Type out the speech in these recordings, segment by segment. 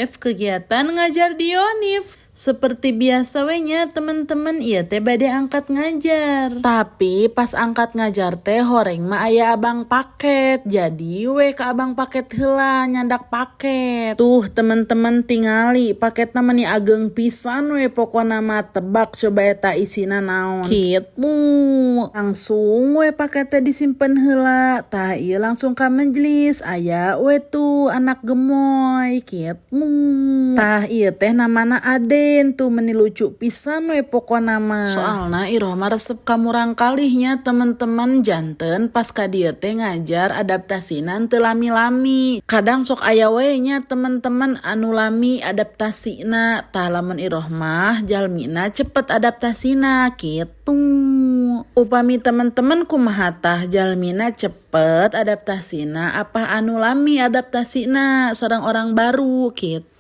Live kegiatan ngajar di Yonif. Seperti biasa we nya, teman-teman, ieu teh bade angkat ngajar. Tapi pas angkat ngajar teh horeng mah aya abang paket. Jadi we ka abang paket heula nyandak paket. Tuh, teman-teman, tingali paketna meni ageng pisan we pokona mah. Tebak coba eta isina naon. Kitu. Langsung we paketnya disimpen heula. Tah, ieu langsung ka majelis, aya we tuh anak gemoy kitu. Tah, ieu teh namana Aden tuh, meni lucu pisan we pokona mah. Soalna Iroh mah resep ka murangkalih nya, teman-teman, janten pas ka dieu teh ngajar adaptasina teu lami-lami. Kadang sok aya we nya, teman-teman, anu lami adaptasina. Tah, lamun Iroh mah jalmina cepet adaptasina kitu. Upami teman-teman kumaha tah, jalmina cepet adaptasina apa anu lami adaptasina sareng orang baru kitu?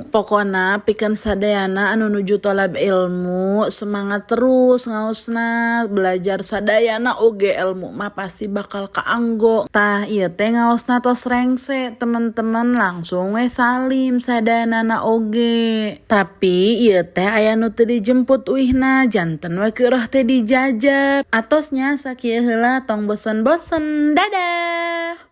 Pokona pikeun sadayana anu nuju tolab ilmu, semangat terus ngaosna, belajar sadayana oge ilmu mah pasti bakal kaanggo. Tah, ieu teh ngaosna tos rengse, teman-teman, langsung we salim sadayana oge. Tapi ieu teh aya nu teu dijemput uihna, janten we ku Iroh teh dijajab. Atos nya, sakieu heula, tong bosen-bosen. Dadah.